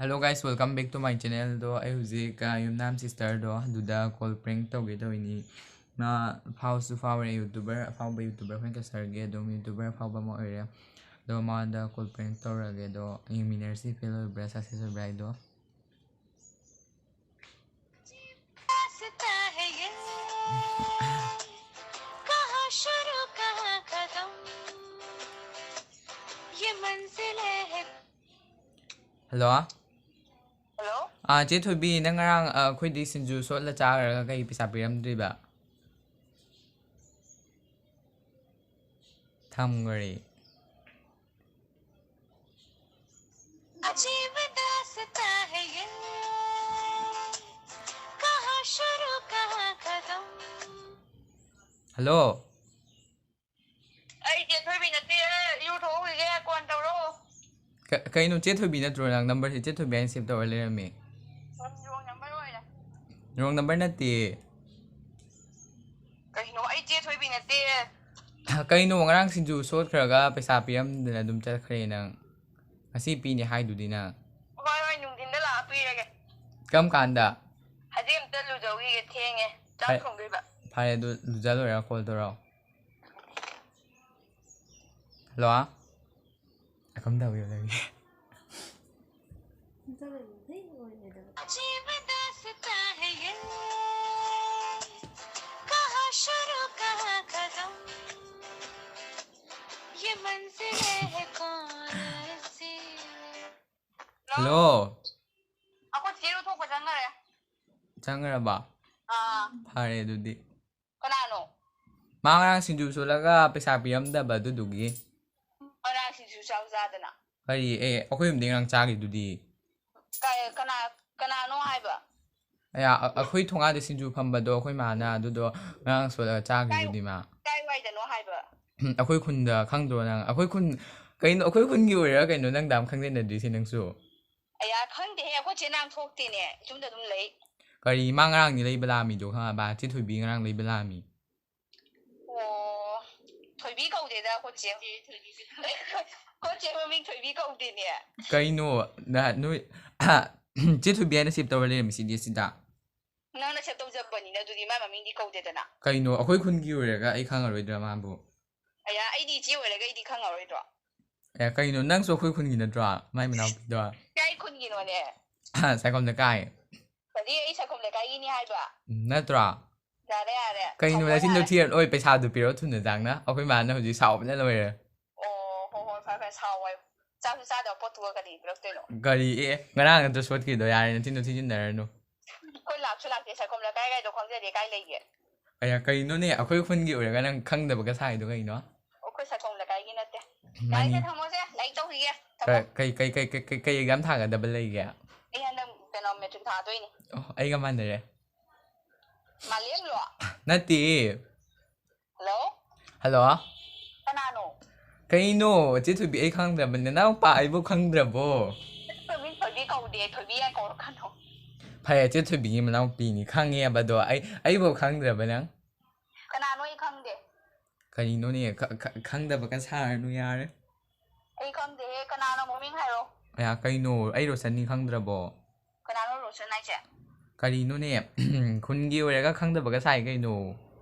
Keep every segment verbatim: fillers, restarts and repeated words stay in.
Hello guys, welcome back to my channel. ꯑꯗꯣ ꯑꯩ ꯍꯧꯖꯤꯛ ꯑ, ꯌꯨꯝꯅꯥꯝ ꯁꯤꯁꯇꯔꯗꯣ ꯑꯗꯨꯗ ꯀꯣꯜ ꯄ꯭ꯔꯦꯡ ꯇꯧꯒꯦ ꯇꯧꯔꯤꯅꯤ. ꯃꯥ ꯐꯥꯎꯁꯨ ꯐꯥꯎꯔꯦ, ꯌꯨꯇꯨꯕꯔ, ꯑꯐꯥꯎꯕ ꯌꯨꯇꯨꯕꯔ ꯑꯩꯈꯣꯏꯅ ꯀꯁꯔꯒꯦ, ꯑꯗꯨꯝ ꯌꯨꯇꯨꯕꯔ ꯑꯐꯥꯎꯕ ꯑꯃ ꯑꯣꯏꯔꯦ. ꯑꯗꯣ ꯃꯥꯗ ꯀꯣꯜ ꯄ꯭ꯔꯦꯡ ꯇꯧꯔꯒꯦ꯫ ꯑꯗꯣ ꯌꯦꯡꯃꯤꯟꯅꯔꯁꯤ, ꯐꯦꯜ ꯑꯣꯏꯕ꯭ꯔꯥ ꯁꯛꯁꯦꯁ ꯑꯣꯏꯕ꯭ꯔꯥ ꯍꯥꯏꯗꯣ꯫ ꯍꯜꯂꯣ꯫ ꯍꯜꯂꯣ꯫ ꯑꯥ, ꯆꯦ ꯊꯣꯏꯕꯤ, ꯅꯪ ꯉꯔꯥꯡ ꯑ, ꯑꯩꯈꯣꯏꯗꯤ ꯁꯤꯡꯖꯨ ꯁꯣꯠꯂ ꯆꯥꯈ꯭ꯔꯒ ꯀꯩ ꯄꯩꯁꯥ ꯄꯤꯔꯝꯗ꯭ꯔꯤꯕ? ꯊꯝꯈ꯭ꯔꯦ꯫ ꯍꯜꯂꯣ꯫ ꯑꯩ ꯆꯦ ꯊꯣꯏꯕꯤ ꯅꯠꯇꯦ, ꯏꯔꯨ ꯊꯣꯛꯎꯈꯤꯒꯦ, ꯀꯣꯟ ꯇꯧꯔꯛꯑꯣ꯫ ꯀ- ꯀꯩꯅꯣ, ꯆꯦ ꯊꯣꯏꯕꯤ ꯅꯠꯇ꯭ꯔꯣ ꯅꯪ? ꯅꯝꯕꯔꯁꯦ ꯆꯦ ꯊꯣꯏꯕꯤ ꯍꯥꯏꯅ ꯁꯦꯞ ꯇꯧꯔ ꯂꯩꯔꯝꯃꯦ꯫ ꯔꯣꯡ ꯅꯝꯕꯔ ꯑꯣꯏꯔꯦ꯫ ꯔꯣꯡ ꯅꯝꯕꯔ ꯅꯠꯇꯦ꯫ ꯀꯩꯅꯣ, ꯑꯩ ꯆꯦ ꯊꯣꯏꯕꯤ ꯅꯠꯇꯦ꯫ ꯀꯩꯅꯣ, ꯉꯔꯥꯡ ꯁꯤꯡꯖꯨ ꯁꯣꯠꯈ꯭ꯔꯒ ꯄꯩꯁꯥ ꯄꯤꯔꯝꯗꯅ ꯑꯗꯨꯝ ꯆꯠꯈ꯭ꯔꯦ ꯅꯪ꯫ ꯉꯁꯤ ꯄꯤꯅꯤ ꯍꯥꯏꯗꯨꯗꯤ ꯅꯪ꯫ ꯍꯣꯏ, ꯍꯣꯏ, ꯅꯨꯡꯊꯤꯟꯗ ꯂꯥꯛꯑ ꯄꯤꯔꯒꯦ꯫ ꯀꯔꯝ ꯀꯥꯟꯗ? ꯍꯧꯖꯤꯛ ꯑꯝꯇ ꯂꯨꯖꯧꯈꯤꯒꯦ, ꯊꯦꯡꯉꯦ꯫ ꯆꯥꯛ ꯐꯔꯦ꯫ ꯊꯣꯡꯗꯣꯏꯕ꯫ ꯐꯔꯦ, ꯑꯗꯨ ꯂꯨꯖ ꯂꯣꯏꯔꯒ ꯀꯣꯜ ꯇꯧꯔꯛꯑꯣ꯫ ꯍꯜꯂꯣ꯫ ꯑ ꯀꯝ ꯇꯧꯕꯤꯌꯣ ꯅꯪꯒꯤ꯫ ꯍꯜꯂꯣ꯫ ꯑꯩꯈꯣꯏ ꯆꯦ ꯂꯧꯊꯣꯛꯄ ꯆꯪꯈꯔꯦ꯫ ꯆꯪꯈ꯭ꯔꯕ? ꯑꯥ꯫ ꯐꯔꯦ ꯑꯗꯨꯗꯤ꯫ ꯀꯅꯥꯅꯣ? ꯃꯥ ꯉꯔꯥꯡ ꯁꯤꯡꯖꯨ ꯁꯨꯔꯒ ꯄꯩꯁꯥ ꯄꯤꯔꯝꯗꯕ ꯑꯗꯨꯗꯨꯒꯤ꯫ ꯉꯔꯥꯡ ꯁꯤꯡꯖꯨ ꯆꯥꯎ ꯆꯥꯗꯅ꯫ ꯀꯔꯤ? ꯑꯦ, ꯑꯩꯈꯣꯏ ꯌꯨꯝꯗꯤ ꯉꯔꯥꯡ ꯆꯥꯈꯤꯗꯨꯗꯤ꯫ ꯀꯥꯏ-, ꯀꯅꯥ, ꯀꯅꯥꯅꯣ ꯍꯥꯏꯕ? ꯑꯌꯥ, ꯑ-, ꯑꯩꯈꯣꯏ ꯊꯣꯡꯒꯥꯟꯗ ꯁꯤꯡꯖꯨ ꯐꯝꯕꯗꯣ ꯑꯩꯈꯣꯏ ꯃꯥꯅ ꯑꯗꯨꯗꯣ ꯉꯔꯥꯡ ꯁꯣꯠꯂꯒ ꯆꯥꯈꯤꯗꯨꯗꯤ ꯃꯥ꯫ ꯀꯥꯏ ꯋꯥꯏꯗꯅꯣ ꯍꯥꯏꯕ? ꯎꯝ, ꯑꯩꯈꯣꯏ ꯈꯨꯟꯗ ꯈꯪꯗ꯭ꯔꯣ ꯅꯪ? ꯑꯩꯈꯣꯏ ꯈꯨꯟ, ꯀꯩꯅꯣ, ꯑꯩꯈꯣꯏ ꯈꯨꯟꯒꯤ ꯑꯣꯏꯔ ꯀꯩꯅꯣ ꯅꯪ ꯗꯥꯝ ꯈꯪꯅꯗ꯭ꯔꯤꯁꯦ ꯅꯪꯁꯨ? ꯑꯌꯥ, ꯈꯪꯗꯦꯍꯦ, ꯑꯩꯈꯣꯏ ꯆꯦ ꯅꯥꯝ ꯊꯣꯛꯇꯦꯅꯦ, ꯌꯨꯝꯗ ꯑꯗꯨꯝ ꯂꯩ꯫ ꯀꯔꯤ, ꯃꯥ ꯉꯔꯥꯡꯗꯤ ꯂꯩꯕ ꯂꯥꯛꯑꯝꯃꯤꯗꯣ ꯈꯪꯉꯕ? ꯆꯦ ꯊꯣꯏꯕꯤ ꯉꯔꯥꯡ ꯂꯩꯕ ꯂꯥꯛꯑꯝꯃꯤ꯫ ꯑꯣ, ꯊꯣꯏꯕꯤ ꯀꯧꯗꯦꯗ ꯑꯩꯈꯣꯏ ꯆꯦ꯫ ꯑꯩꯈꯣꯏ ꯆꯦ ꯃꯃꯤꯡ ꯊꯣꯏꯕꯤ ꯀꯧꯗꯦꯅꯦ꯫ ꯀꯩꯅꯣ? ꯅꯍꯥꯟ ꯅꯣꯏ ꯆꯦ ꯊꯣꯏꯕꯤ ꯍꯥꯏꯅ ꯁꯦꯞ ꯇꯧꯔ ꯂꯩꯔꯝꯃꯤꯁꯤꯗꯤ ꯁꯤꯗ꯫ ꯅꯪꯅ ꯁꯦꯞ ꯇꯧꯖꯕꯅꯤꯅ ꯑꯗꯨꯗꯤ ꯃꯥꯏ ꯃꯃꯤꯡꯗꯤ ꯀꯧꯗꯦꯗꯅ꯫ ꯀꯩꯅꯣ, ꯑꯩꯈꯣꯏ ꯈꯨꯟꯒꯤ ꯑꯣꯏꯔꯒ ꯑꯩ ꯈꯪꯉꯔꯣꯏꯗ꯭ꯔꯥ ꯃꯥꯕꯨ? ꯑꯌꯥ, ꯑꯩꯗꯤ ꯏꯆꯦ ꯑꯣꯏꯔꯒ ꯑꯩꯗꯤ ꯈꯪꯉꯔꯣꯏꯗ꯭ꯔꯣ? ꯑꯦ, ꯀꯩꯅꯣ, ꯅꯪꯁꯨ ꯑꯩꯈꯣꯏ ꯈꯨꯟꯒꯤ ꯅꯠꯇ꯭ꯔꯣ? ꯃꯥꯏ ꯃꯅꯥꯎꯄꯤꯗꯣ? ꯀꯥꯏ ꯈꯨꯟꯒꯤꯅꯣꯅꯦ? ꯁꯥꯏꯈꯣꯝ ꯂꯩꯀꯥꯏ꯫ ꯀꯔꯤ, ꯑꯩ ꯁꯥꯏꯈꯣꯝ ꯂꯩꯀꯥꯏꯒꯤꯅꯤ ꯍꯥꯏꯕ? ꯎꯝ, ꯅꯠꯇ꯭ꯔꯣ? ꯌꯥꯔꯦ, ꯌꯥꯔꯦ꯫ ꯀꯩꯅꯣ, ꯊꯝꯃꯣ, ꯅꯆꯤꯟꯗꯣ ꯌꯥꯔꯦ꯫ ꯊꯤꯔ ꯂꯣꯏ, ꯄꯩꯁꯥꯗꯨ ꯄꯤꯔꯛꯑꯣ ꯊꯨꯅ ꯆꯥꯡꯅ꯫ ꯑꯩꯈꯣꯏ ꯃꯥꯅ ꯍꯧꯖꯤꯛ ꯁꯥꯎꯕꯅ ꯂꯣꯏꯔꯦ꯫ ꯑꯣ, ꯍꯣ, ꯍꯣ, ꯐꯔꯦ, ꯐꯔꯦ, ꯁꯥꯎ ꯍꯥꯏꯌꯨ꯫ ꯆꯥꯁꯨ ꯆꯥꯗꯕ ꯄꯣꯠꯇꯨꯒ ꯀꯔꯤ ꯄꯤꯔꯛꯇꯣꯏꯅꯣ? ꯀꯔꯤ? ꯑꯦ, ꯉꯔꯥꯡ ꯅꯠꯇ꯭ꯔꯣ ꯁꯣꯠꯈꯤꯗꯣ? ꯌꯥꯔꯦ, ꯅꯆꯤꯟꯗꯣ ꯊꯤꯖꯤꯟꯅꯔꯅꯨ꯫ ꯑꯩꯈꯣꯏ ꯂꯥꯛꯁꯨ ꯂꯥꯛꯇꯦ, ꯁꯥꯏꯈꯣꯝ ꯂꯩꯀꯥꯏ ꯀꯥꯏꯗꯣ ꯈꯪꯖꯗꯦ, ꯀꯥꯏ ꯂꯩꯒꯦ? ꯑꯌꯥ, ꯀꯩꯅꯣꯅꯦ, ꯑꯩꯈꯣꯏ ꯈꯨꯟꯒꯤ ꯑꯣꯏꯔꯒ ꯅꯪ ꯈꯪꯗꯕꯒ ꯁꯥꯏꯗꯣ ꯀꯩꯅꯣ? ꯑꯩꯈꯣꯏ ꯁꯥꯏꯈꯣꯝ ꯂꯩꯀꯥꯏꯒꯤ ꯅꯠꯇꯦ꯫ ꯃꯥꯅꯤ꯫ ꯌꯥꯔꯦꯁꯦ, ꯊꯝꯃꯣꯁꯦ, ꯂꯥꯏꯔꯤꯛ ꯇꯧꯈꯤꯒꯦ꯫ ꯊꯝꯃꯣ꯫ ꯀꯩ, ꯀꯩ, ꯀꯩ, ꯀꯩ, ꯀꯩ, ꯀꯩ, ꯀꯩ exam ꯊꯥꯒꯗꯕ ꯂꯩꯒꯦ? ꯑꯩ ꯍꯟꯗꯛ ꯀꯩꯅꯣ ꯃꯦꯇ꯭ꯔꯤꯛ ꯊꯥꯗꯣꯏꯅꯦ꯫ ꯑꯣ, ꯑꯩꯒ ꯃꯥꯟꯅꯔꯦ꯫ ꯃꯥꯂꯦꯝꯂꯣ? ꯅꯠꯇꯦ꯫ ꯍꯜꯂꯣ? ꯍꯜꯂꯣ? ꯀꯅꯥꯅꯣ? ꯀꯩꯅꯣ, ꯆꯦ ꯊꯣꯏꯕꯤ ꯑꯩ ꯈꯪꯗ꯭ꯔꯕ? ꯅꯅꯥꯎꯄꯥ ꯑꯩꯕꯨ ꯈꯪꯗ꯭ꯔꯕꯣ? ꯊꯣꯏꯕꯤ, ꯊꯣꯏꯕꯤ ꯀꯧꯗꯦ, ꯊꯣꯏꯕꯤ ꯍꯥꯏ ꯀꯧꯔꯛꯀꯅꯣ꯫ ꯐꯔꯦ, ꯆꯦ ꯊꯣꯏꯕꯤꯒꯤ ꯃꯅꯥꯎꯄꯤꯅꯤ ꯈꯪꯉꯦꯕ, ꯑꯗꯣ ꯑꯩ, ꯑꯩꯕꯨ ꯈꯪꯗ꯭ꯔꯕ ꯅꯪ? ꯀꯅꯥꯅꯣ ꯑꯩ ꯈꯪꯗꯦ꯫ ꯀꯔꯤꯅꯣꯅꯦ, ꯈ-, ꯈ-, ꯈꯪꯗꯕꯒ ꯁꯥꯔꯅꯨ ꯌꯥꯔꯦ꯫ ꯑꯩ ꯈꯪꯗꯦꯍꯦ, ꯀꯅꯥꯅꯣ ꯃꯃꯤꯡ ꯍꯥꯏꯔꯣ? ꯑꯌꯥ, ꯀꯩꯅꯣ, ꯑꯩ ꯔꯣꯁꯟꯅꯤ ꯈꯪꯗ꯭ꯔꯕꯣ? ꯀꯅꯥꯅꯣ ꯔꯣꯁꯟ ꯍꯥꯏꯁꯦ? ꯀꯔꯤꯅꯣꯅꯦ, ꯈꯨꯟꯒꯤ ꯑꯣꯏꯔꯒ ꯈꯪꯗꯕꯒ ꯁꯥꯏ ꯀꯩꯅꯣ?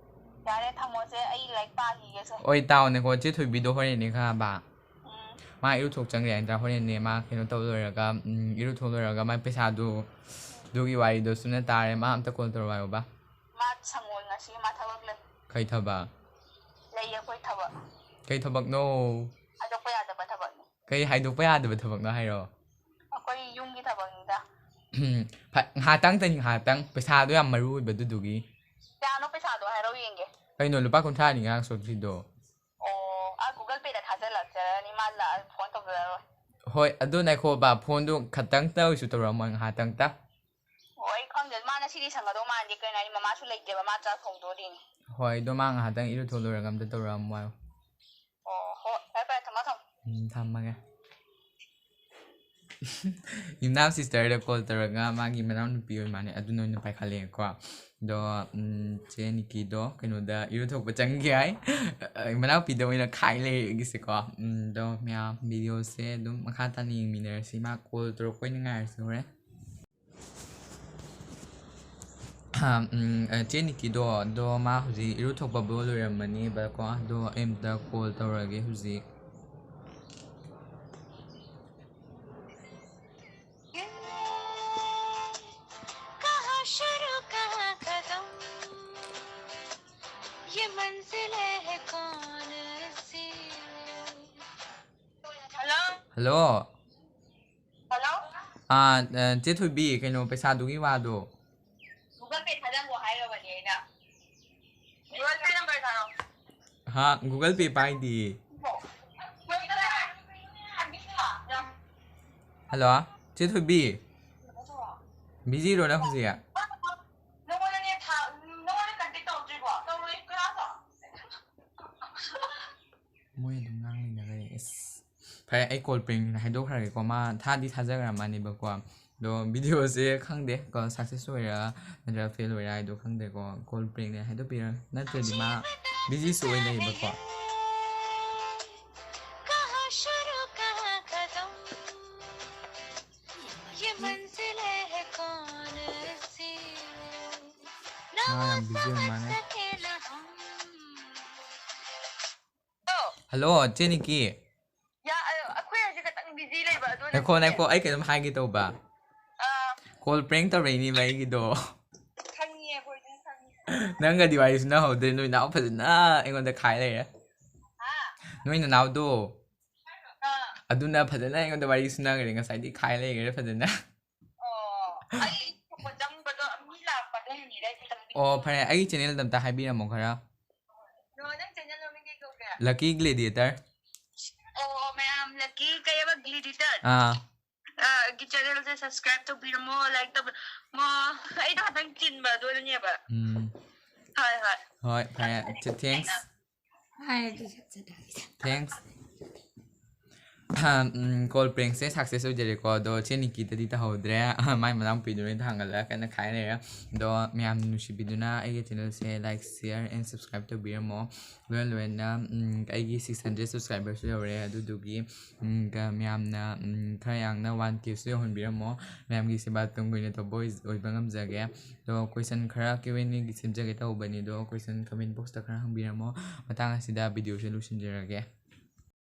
ꯌꯥꯔꯦ, ꯊꯝꯃꯣꯁꯦ, ꯑꯩ ꯂꯥꯏꯔꯤꯛ ꯄꯥꯈꯤꯒꯦꯁꯦ꯫ ꯑꯣꯏ, ꯇꯥꯎꯅꯦꯀꯣ, ꯆꯦ ꯊꯣꯏꯕꯤꯗꯣ ꯍꯣꯔꯦꯟꯅꯦ ꯈꯪꯉꯕ? ꯎꯝ, ꯃꯥ ꯏꯔꯨꯊꯣꯛ ꯆꯪꯈ꯭ꯔꯦ ꯍꯥꯏꯅ ꯍꯣꯔꯦꯟꯅꯦ ꯃꯥ ꯀꯩꯅꯣ ꯇꯧ ꯂꯣꯏꯔꯒ, ꯎꯝ, ꯏꯔꯨꯊꯣꯛ ꯂꯣꯏꯔꯒ ꯃꯥ ꯄꯩꯁꯥꯗꯨ, ꯑꯗꯨꯒꯤ ꯋꯥꯔꯤꯗꯣ ꯁꯨꯝꯅ ꯇꯥꯔꯦ, ꯃꯥ ꯑꯝꯇ call ꯇꯧꯔꯛꯑꯣ ꯍꯥꯏꯌꯣꯕ꯫ ꯃꯥ ꯁꯪꯉꯣꯏ ꯉꯁꯤ, ꯃꯥ ꯊꯕꯛ ꯂꯩ꯫ ꯀꯩ ꯊꯕꯛ? ꯂꯩ ꯑꯩꯈꯣꯏ ꯊꯕꯛ꯫ ꯀꯩ ꯊꯕꯛꯅꯣ? ꯍꯥꯏꯗꯣꯛꯄ ꯌꯥꯗꯕ ꯊꯕꯛꯅꯤ꯫ ꯀꯩ ꯍꯥꯏꯗꯣꯛꯄ ꯌꯥꯗꯕ ꯊꯕꯛꯅꯣ ꯍꯥꯏꯔꯣ? ꯑꯩꯈꯣꯏ ꯌꯨꯝꯒꯤ ꯊꯕꯛꯅꯤꯗ꯫ ꯎꯝ, ꯐ-, ꯉꯥꯏꯍꯥꯛꯇꯪ ꯇꯅꯤ, ꯉꯥꯏꯍꯥꯛꯇꯪ꯫ ꯄꯩꯁꯥꯗꯣ ꯌꯥꯝ ꯃꯔꯨ ꯑꯣꯏꯕ ꯑꯗꯨꯗꯨꯒꯤ꯫ ꯀꯌꯥꯅꯣ ꯄꯩꯁꯥꯗꯣ ꯍꯥꯏꯔꯛꯑꯣ ꯌꯦꯡꯒꯦ꯫ ꯀꯩꯅꯣ, ꯂꯨꯄꯥ ꯀꯨꯟꯊ꯭ꯔꯥꯅꯤ ꯉꯔꯥꯡ ꯁꯣꯠꯈ꯭ꯔꯤꯗꯣ꯫ ꯑꯣ, ꯑ, Google Payꯗ ꯊꯥꯖꯤꯜꯂꯛꯆꯔꯅꯤ, ꯃꯥ ꯂꯥꯛꯑ phone ꯇꯧꯖꯔꯔꯣꯏ꯫ ꯍꯣꯏ, ꯑꯗꯨ ꯉꯥꯏꯈꯣꯕ, phoneꯗꯣ ꯈꯇꯪꯇ ꯑꯣꯏꯁꯨ ꯇꯧꯔꯛꯑꯝꯃꯣ, ꯉꯥꯏꯍꯥꯛꯇꯪꯇ꯫ ꯑꯣ, ꯑꯩ ꯈꯪꯗꯦ, ꯃꯥ ꯉꯁꯤꯗꯤ ꯁꯪꯒꯗꯧ ꯃꯥꯟꯗꯦ, ꯀꯩꯅꯣ ꯍꯥꯏꯗꯤ ꯃꯃꯥꯁꯨ ꯂꯩꯇꯦꯕ, ꯃꯥ ꯆꯥꯛ ꯊꯣꯡꯗꯣꯔꯤꯅꯤ꯫ ꯍꯣꯏ, ꯑꯗꯣ ꯃꯥ ꯉꯥꯏꯍꯥꯛꯇꯪ ꯏꯔꯨꯊꯣꯛ ꯂꯣꯏꯔꯒ ꯑꯝꯇ ꯇꯧꯔꯛꯑꯝꯃꯣ ꯍꯥꯏꯌꯣ꯫ ꯑꯣ, ꯍꯣꯏ, ꯐꯔꯦ, ꯐꯔꯦ, ꯊꯝꯃꯣ, ꯊꯝꯃꯣ꯫ ꯎꯝ, ꯊꯝꯃꯒꯦ꯫ ꯌꯨꯝꯅꯥꯝ sisterꯗ call ꯇꯧꯔꯒ ꯃꯥꯒꯤ ꯃꯅꯥꯎꯅꯨꯄꯤ ꯑꯣꯏ ꯃꯥꯜꯂꯦ, ꯑꯗꯨꯅ ꯑꯣꯏꯅ ꯄꯥꯏꯈꯠꯂꯛꯑꯦꯀꯣ꯫ ꯑꯗꯣ, ꯎꯝ, ꯆꯦ ꯅꯤꯀꯤꯗꯣ ꯀꯩꯅꯣꯗ ꯏꯔꯨꯊꯣꯛꯄ ꯆꯪꯈꯤ ꯍꯥꯏ꯫ ꯃꯅꯥꯎꯄꯤꯗ ꯑꯣꯏꯅ ꯈꯥꯏ ꯂꯩꯔꯦ ꯑꯩꯒꯤꯁꯦꯀꯣ꯫ ꯎꯝ, ꯑꯗꯣ ꯃꯌꯥꯝ videoꯁꯦ ꯑꯗꯨꯝ ꯃꯈꯥ ꯇꯥꯅ ꯌꯦꯡꯃꯤꯟꯅꯔꯁꯤ꯫ ꯃꯥ call ꯇꯧꯔꯛꯄ ꯑꯣꯏꯅ ꯉꯥꯏꯔꯁꯤ ꯍꯣꯔꯦꯟ꯫ ꯎꯝ, ꯑ, ꯆꯦ ꯅꯤꯀꯤꯗꯣ, ꯑꯗꯣ ꯃꯥ ꯍꯧꯖꯤꯛ ꯏꯔꯨꯊꯣꯛꯄꯕꯨ ꯂꯣꯏꯔꯝꯃꯅꯦꯕꯀꯣ꯫ ꯑꯗꯣ ꯑꯩ ꯑꯝꯇ call ꯇꯧꯔꯒꯦ ꯍꯧꯖꯤꯛ꯫ कहाँ शुरू कहाँ खत्म, ये मंजिलें हैं कौन सी। Hello? Hello? Hello? ꯑꯥ, ꯑ, ꯆꯦ ꯊꯣꯏꯕꯤ, ꯀꯩꯅꯣ, ꯄꯩꯁꯥꯗꯨꯒꯤ ꯋꯥꯗꯣ꯫ Google Pay ꯊꯥꯖꯤꯜꯂꯣ ꯍꯥꯏꯔꯕꯅꯦ ꯑꯩꯅ꯫ Google Pay number ꯊꯥꯔꯛꯑꯣ꯫ ꯍꯥ, Google Pay ꯄꯥꯏꯗꯤꯌꯦ꯫ Hello, ꯆꯦ ꯊꯣꯏꯕꯤ꯫ Busyꯔꯣ ꯅꯪ ꯍꯧꯖꯤꯛ? ꯅꯉꯣꯟꯗꯅꯦ ꯊꯥ-, ꯅꯉꯣꯟꯗ contact ꯇꯧꯗ꯭ꯔꯤꯕꯣ? ꯇꯧꯔꯣꯏ, ꯀꯅꯥꯁꯨ꯫ ꯃꯣꯏ ꯑꯗꯨꯝ ꯉꯥꯡ ꯂꯩꯅꯈ꯭ꯔꯦ꯫ ꯑꯁ, ꯐꯔꯦ, ꯑꯩ call prankꯅꯦꯅ ꯍꯥꯏꯗꯣꯛꯈ꯭ꯔꯒꯦꯀꯣ꯫ ꯃꯥ ꯊꯥꯗꯤ ꯊꯥꯖꯈ꯭ꯔ ꯃꯥꯅꯦꯕꯀꯣ꯫ ꯑꯗꯣ videoꯁꯦ ꯈꯪꯗꯦ ꯀꯣ, success ꯑꯣꯏꯔꯥ ꯅꯠꯇ꯭ꯔꯒ fail ꯑꯣꯏꯔꯥ ꯍꯥꯏꯗꯣ ꯈꯪꯗꯦꯀꯣ꯫ Call prankꯅꯦ ꯍꯥꯏꯗꯣꯛꯄꯤꯔꯣ, ꯅꯠꯇ꯭ꯔꯗꯤ ꯃꯥ busyꯁꯨ ꯑꯣꯏ ꯂꯩꯌꯦꯕꯀꯣ꯫ कहाँ शुरू कहाँ खत्म, ये मंजिलें हैं कौन सी, ना हाँ, वो busy समझ होना है। सके ना हम। Hello, ꯆꯦ ꯅꯤꯀꯤ꯫ ꯌꯥ, ꯑ, ꯑꯩꯈꯣꯏ ꯍꯧꯖꯤꯛ ꯈꯛꯇꯪ busy ꯂꯩꯕ, ꯑꯗꯨꯅ ꯉꯥꯏꯈꯣ, ꯉꯥꯏꯈꯣ, ꯑꯩ ꯀꯩꯅꯣꯝ ꯍꯥꯏꯒꯦ ꯇꯧꯕ꯫ ꯑꯥ꯫ Call prank ꯇꯧꯔꯛꯏꯅꯦꯕ ꯑꯩꯒꯤꯗꯣ꯫ ꯈꯪꯉꯤ, ꯑꯩꯈꯣꯏ ꯑꯗꯨꯝ ꯈꯪꯉꯤ꯫ ꯅꯪꯒꯗꯤ ꯋꯥꯔꯤ ꯁꯨꯅꯍꯧꯗ꯭ꯔꯦ, ꯅꯣꯏ ꯅꯅꯥꯎ ꯐꯖꯅ ꯑꯩꯉꯣꯟꯗ ꯈꯥꯏ ꯂꯩꯔꯦ꯫ ꯍꯥ? ꯅꯣꯏ ꯅꯅꯥꯎꯗꯣ꯫ ꯑꯥ꯫ ꯑꯗꯨꯅ ꯐꯖꯅ ꯑꯩꯉꯣꯟꯗ ꯋꯥꯔꯤ ꯁꯨꯅꯈ꯭ꯔꯦ, ꯉꯁꯥꯏꯗꯤ ꯈꯥꯏ ꯂꯩꯈ꯭ꯔꯦ ꯐꯖꯅ꯫ ꯑꯣ, ꯑꯩ ꯆꯪꯕꯗꯣ ꯃꯤ ꯂꯥꯛꯄ ꯑꯗꯨꯒꯤꯅꯤꯗ, ꯑꯩ ꯈꯤꯇꯪ ꯑꯣ, ꯐꯔꯦ, ꯑꯩꯒꯤ channelꯗ ꯑꯝꯇ ꯍꯥꯏꯕꯤꯔꯝꯃꯣ ꯈꯔ꯫ ꯅꯣ, ꯅꯪ channel ꯃꯃꯤꯡ ꯀꯩ ꯀꯧꯒꯦ? Lucky Gladiator꯫ ꯑꯣ, ꯃꯌꯥꯝ Lucky ꯀꯩꯕ, Gladiator? ꯑꯥ꯫ ꯑꯥ, ꯑꯩꯒꯤ channelꯁꯦ subscribe ꯇꯧꯕꯤꯔꯝꯃꯣ, like ꯇꯧꯕꯤꯔꯝꯃꯣ꯫ ꯑꯩꯗꯣ ꯈꯤꯇꯪ ꯆꯤꯟꯕ ꯑꯗꯨꯅꯅꯦꯕ꯫ ꯎꯝ꯫ ꯍꯣꯏ, ꯍꯣꯏ꯫ ꯍꯣꯏ, ꯐꯔꯦ꯫ ꯊꯦ-, thanks꯫ ꯍꯥꯏꯔꯗꯤ ꯆꯠꯆꯗꯕꯤꯗ꯫ Thanks꯫ ꯀꯣꯜ ꯄ꯭ꯔꯦꯡꯁꯦ ꯁꯛꯁꯦꯁ ꯑꯣꯏꯖꯔꯦꯀꯣ꯫ ꯑꯗꯣ ꯆꯦ ꯅꯤꯀꯤꯗꯗꯤ ꯇꯧꯍꯧꯗ꯭ꯔꯦ꯫ ꯃꯥꯏ ꯃꯅꯥꯎꯄꯤꯗꯨꯅ ꯊꯥꯡꯒꯠꯂꯒ ꯀꯟꯅ ꯈꯥꯏ ꯂꯩꯔꯦ꯫ ꯑꯗꯣ ꯃꯌꯥꯝꯅ ꯅꯨꯡꯁꯤꯕꯤꯗꯨꯅ ꯑꯩꯒꯤ ꯆꯦꯅꯦꯜꯁꯦ like, share and subscribe ꯇꯧꯕꯤꯔꯝꯃꯣ꯫ ꯂꯣꯏꯅ ꯂꯣꯏꯅ, ꯎꯝ, ꯑꯩꯒꯤ six hundred subscriberꯁꯨ ꯌꯧꯔꯦ꯫ ꯑꯗꯨꯗꯨꯒꯤ, ꯎꯝ, ꯀ-, ꯃꯌꯥꯝꯅ, ꯎꯝ, ꯈꯔ ꯌꯥꯡꯅ one Kꯁꯨ ꯌꯧꯍꯟꯕꯤꯔꯝꯃꯣ꯫ ꯃꯌꯥꯝꯒꯤ ꯁꯦꯕꯥ ꯇꯨꯡ ꯀꯣꯏꯅ ꯇꯧꯕ ꯑꯣꯏ-, ꯑꯣꯏꯕ ꯉꯝꯖꯒꯦ꯫ ꯑꯗꯣ question ꯈꯔ Q and Aꯒꯤ ꯁꯦꯝꯖꯒꯦ ꯇꯧꯕꯅꯤ꯫ ꯑꯗꯣ question comment boxꯇ ꯈꯔ ꯍꯪꯕꯤꯔꯝꯃꯣ꯫ ꯃꯇꯥꯡ ꯑꯁꯤꯗ videoꯁꯦ ꯂꯣꯏꯁꯤꯟꯖꯔꯒꯦ꯫